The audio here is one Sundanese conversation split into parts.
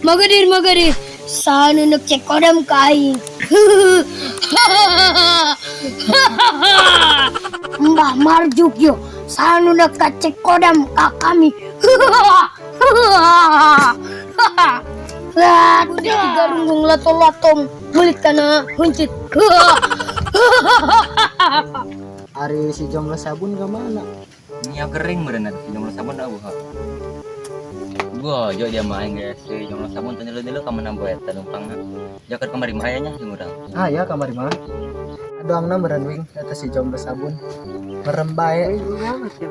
Magadir, magadir. Saha nu nek cek kodam ka aing? Mbah Marjuk yo. Saha nu nek cek kodam ka kami? Lah, tiga runggung lato-latong melit kana huncit. Ari si jomblo sabun ke mana? Nya gering meureun atuh si jomblo sabun eueuh. Gua jo dia main guys, si jomblo sabun teh dulu ka mana bae eta numpangna. Jakar kamari mah aya nya jeung urang. Ah ya, kamari mah. Doangna meureun, Wing, eta si jomblo sabun. Merem bae.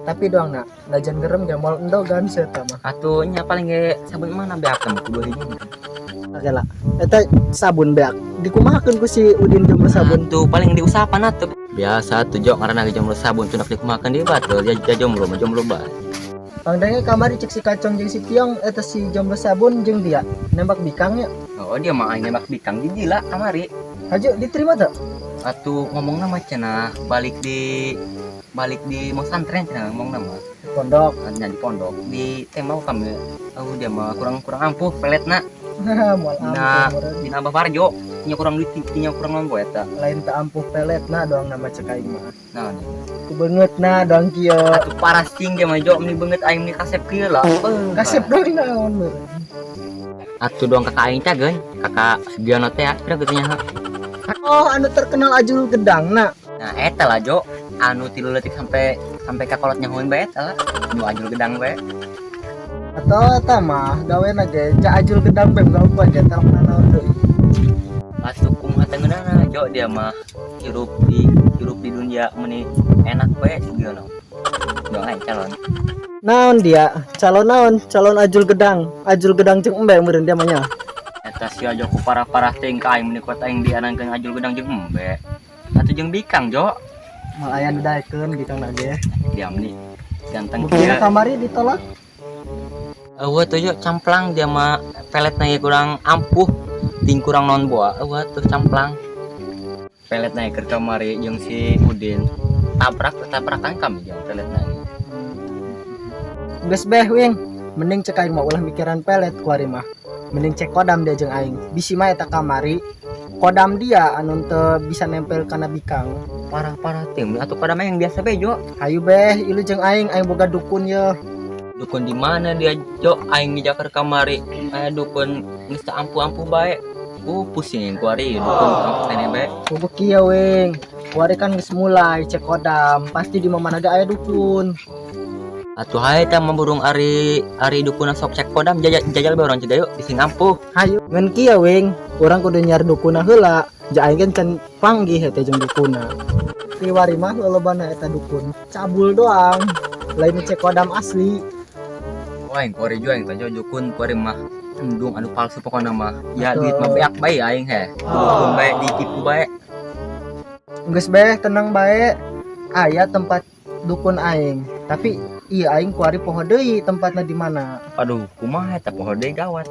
Tapi doangna najan gerem ge moal endogan si eta mah. Atuh nya paling ge sabun mana beak teh kudu hiji. Oke lah. Eta sabun beak. Dikumahakeun ku si Udin jomblo sabun? Tuh paling diusapan atuh. Biasa tuh jo ngaranna ge jomblo sabun tuh nak dikumahakeun deui batur ya, ya jomblo mah jomblo bae. Pangdangnya kamari cek si Kacong jeung si Piong, eta si jomblo sabun jeung dia nembak bikang nya. Oh, dia mah aing nembak bikang di gila kamari. Haju diterima tak? Atuh ngomongna mah cenah balik di pesantren cenah ngomongna mah. Pondok. Nya di pondok di tembak kami. Oh, dia mah kurang kurang ampuh peletna. Moal Nah. ampuh meureun. Dina Abah Parjo nya kurang duit nya kurang mampu eta. Lain teu ampuh peletna doang nama cek aing mah. Nah, Ku beungeutna doang kieu. Atuh parah cing dia mah jo, meni beungeut aing meni kasep kieu lah. Beuh. Kasep doang naon meureun? Atuh doang kakak aing cageun, kakak Sugiono teh kira kitu nya. Oh, anu terkenal ajul gedang na. Nah, eta lah jo, anu 3 leutik sampai sampai ka kolot nyahoeun bae eta lah. Nu ajul gedang bae. Atau eta mah gawena ge ca ajul gedang bae gawe aja telok naon deui. Atuh kumaha teh ngeunana jo, dia mah hirup di dunia meni enak bae Sugiono. Doang aing calon. Naon dia? Calon naon? Calon ajul gedang. Ajul gedang jeung embe meureun dia mah nya. Eta sia jo ku parah-parah teuing ka aing meni kuat aing dianangkeun ajul gedang jeung embe. Atuh jeung bikang jo. Mal aya nu daekeun bikang ge. Dia meni ganteng Buktina kieu. Kamari ditolak. Eueuh tuh jo, camplang dia mah, peletna ge kurang ampuh ting kurang non boa. Eueuh tuh camplang. Peletna ge keur kamari jeung si Udin tabrak tabrakan kami jeung peletna ge. Geus beh, Wing. Mending cek aing mah ulah mikiran pelet kuari mah. Mending cek kodam dia jeung aing. Bisi mah eta kamari kodam dia anu teu bisa nempel kana bikang. Parah-parah teuing atuh pada mah yang biasa be jo. Hayu beh, ilu jeung aing, aing boga dukun ye. Dukun di mana dia jo? Aing ngejakar kamari aya dukun geus teu ampuh-ampuh bae. Pusing kuari dukun ampuh keneh bae. Bobo kieu, Wing. Kuari kan geus mulai cek kodam, pasti di mana ge aya dukun. Atuh hae tah mah burung ari ari dukun sok cek kodam jajal jajal bae urang ceda yuk bisi ngampuh. Hayu. Ngan kieu, Wing, urang kudu nyiar dukuna heula. Ja aing kan can panggih eta jeung dukuna. Kiwari mah lolobana eta dukun. Cabul doang. Lain cek kodam asli. Wah, aing kuari jo aing teh jo dukun kuari mah embung anu palsu pokona mah. Ya Betul. Duit mah beak bae aing heh. Dukun bae ditipu bae. Geus beh, tenang bae. Aya tempat dukun aing. Tapi iya aing kuari poho deui tempatna di mana. Aduh, kumaha eta poho deui gawat.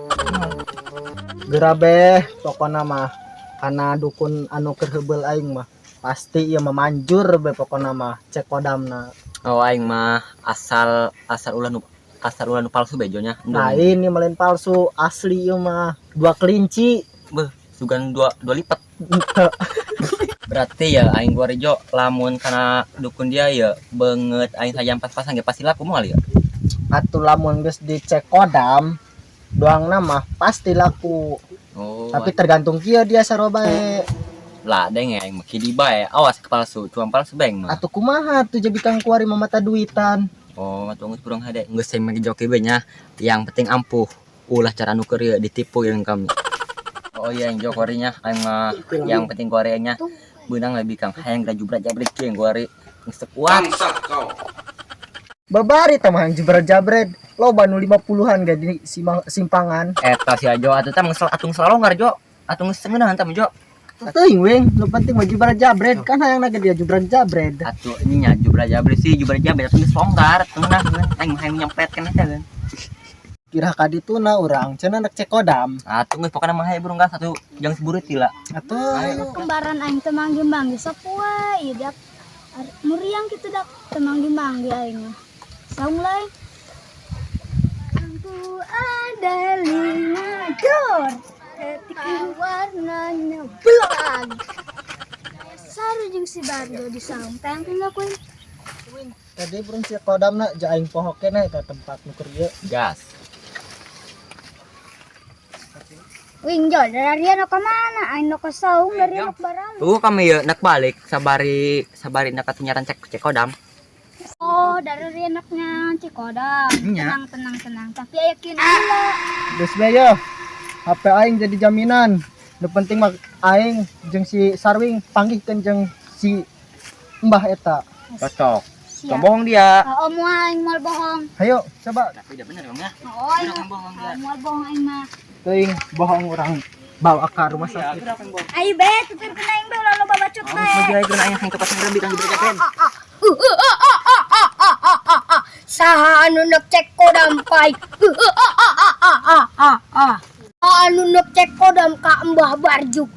Geura beh, pokona mah kana dukun anu keur heubeul aing mah. Pasti ieu mah manjur be pokona mah cek kodamna. Oh, aing mah asal asal ulah nu palsu bae jo nya. Embung. Lain ieu mah, lain palsu, asli ieu mah. Dua kelinci. Beuh, sugan dua dua lipat. Berarti ya aing kuari jo lamun kana dukun dia ya beungeut aing sajam pas-pasan ge pasti laku moal ya. Atuh lamun geus dicek kodam doangna mah pasti laku. Oh, Tapi tergantung kieu dia sarua bae. Lah deng aing mah kidi bae. Awas ke palsu, cuma palsu bae aing mah. Atuh kumaha tuh jadi kang kuari mah mata duitan. Oh, atuh geus kurang hade. Geus saya mah joki bae nya. Yang penting ampuh. Ulah cara nu keur ieu ditipu jeung kami. Oh iya, yang jo kuarinya aing mah yang penting kuarinya beunang lebih kang hayang jubrak jabrik jeung kuari geus teu kuat. Babari tah mah jebret jabret. Loba nu 50-an ge di simpangan. Eta si Ajo atuh tah geus atuh geus longgar jo. Atuh geus ngeunahan tah jo. Teuing, Wing, nu penting mah jebret jabret kan hayang ge dia jebret jabret. Atuh ini nya jubrak jabrik sih, jubrak jabrik atuh geus longgar ngeunah aing mah hayang nyempet kan eta kan. Kira ka dituna urang cenah nek cek kodam. Atuh geus pokona mah hayu burung gas atuh jang seburit lah. Atuh ayo. Kembaran aing teu manggi-manggi sok wae ieu dak. Muriang kitu dak teu manggi-manggi aing mah. Saung lain. Aku ada lima. Dor. Ketika warnanya belag. Saru jeung si Barjo di saung teh yang lakuin. Tadi burung si kodamna ja aing poho keneh eta tempat nu keur ieu. Gas. Wing jo, dari nu ka mana? Aing nu ka saung dari nu barang. Tuh kami ya nak balik sabari sabari nak ketinyaran cek cek kodam. Oh, dari anaknya Cikodam. Nya. Tenang, tenang, tenang. Tapi aya kieu heula. Geus be yo. HP aing jadi jaminan. Nu penting mah aing jeung si Sarwing panggihkeun jeung si Mbah eta. Cocok. Siap. Tong bohong dia. Oh, moal aing moal bohong. Hayo, coba Tapi udah bener dong ya. Oh, aing Bohong dia. moal bohong aing mah. teuing bohong urang bawa ke rumah sakit. Ayo be, tuturkeun aing be ulah loba bacot be. Maju aja aing yang tepat lebih kang diberjakeun. Saha anu nek cek kodam pai. Anu nek cek kodam ka Mbah Barjuk.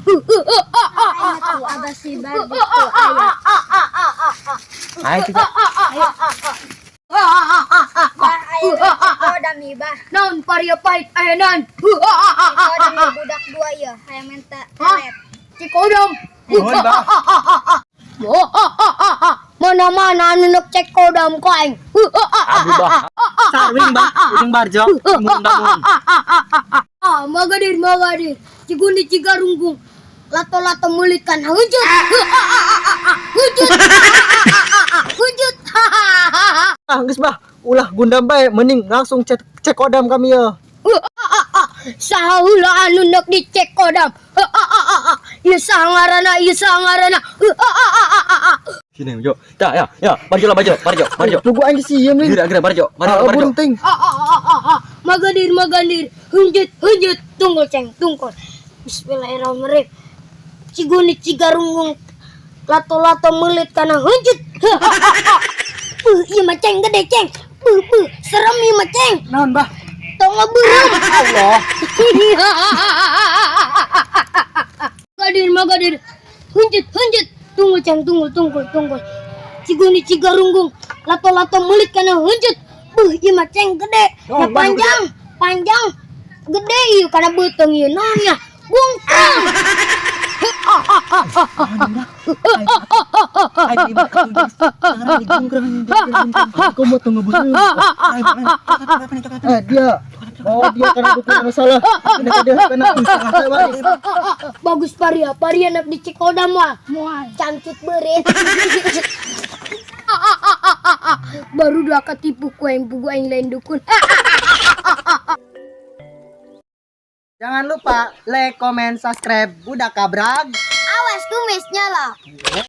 Aing tuh abah si Barjo tuh aya. Ayo kita. Bah, aya cek kodam ieu bah. Naon paria pait ayeuna? Kodam ieu budak dua ieu, hayang minta pelet. Cek kodam. Nuhun, Bah. Mana-mana anu nek cek kodam ka aing. Aduh bah. Sarwing bah, ujung Barjo. Mun bangun. Ah, magadir magadir. Cigundi cigarunggung. Lato-lato meulit kan hujut. Hujut. Hujut. Ah, geus bah, ulah gundam bae, mending langsung cek cek kodam kami ya. Saha heula anu nek dicek kodam. Ieu saha ngaranna, ieu saha ngaranna. Sini yo. Ya ya ya, Barjo lah Barjo, Barjo, Barjo. Tunggu aing sieun nih. Geura geura Barjo, Barjo, Ah, Barjo. burung ting. Magadir magadir. Hunjut hunjut. Tunggul ceng tungkul. Bismillahirrahmanirrahim. Ciguni cigarunggung. Lato-lato meulit kana hunjut. Beuh, ieu mah ceng gede ceng. Beuh, beuh, serem ieu mah ceng. Naon, Bah? Tong ngebeureum. Allah. Magadir magadir. Hunjut hunjut. Tunggu ceng tunggu tunggu tunggu. Ciguni cigarunggung. Lato-lato meulit kana hunjut. Beuh, ieu mah ceng gede. Oh, Nah, panjang, panjang. Gede ieu kana beuteung ieu naon ya? Bungkang. Ayo ibu Kau mau tunggu burung. Eh, dia. Oh, dia karena dukun anu salah. Ini dia kena salah saya balik. Bagus paria, paria nak dicek kodam mah. Moal. Cangcut beureut. Baru dua ketipu ku aing bugu aing lain dukun. Jangan lupa like, comment, subscribe. Budak Kabrag. Awas kumisnya lah.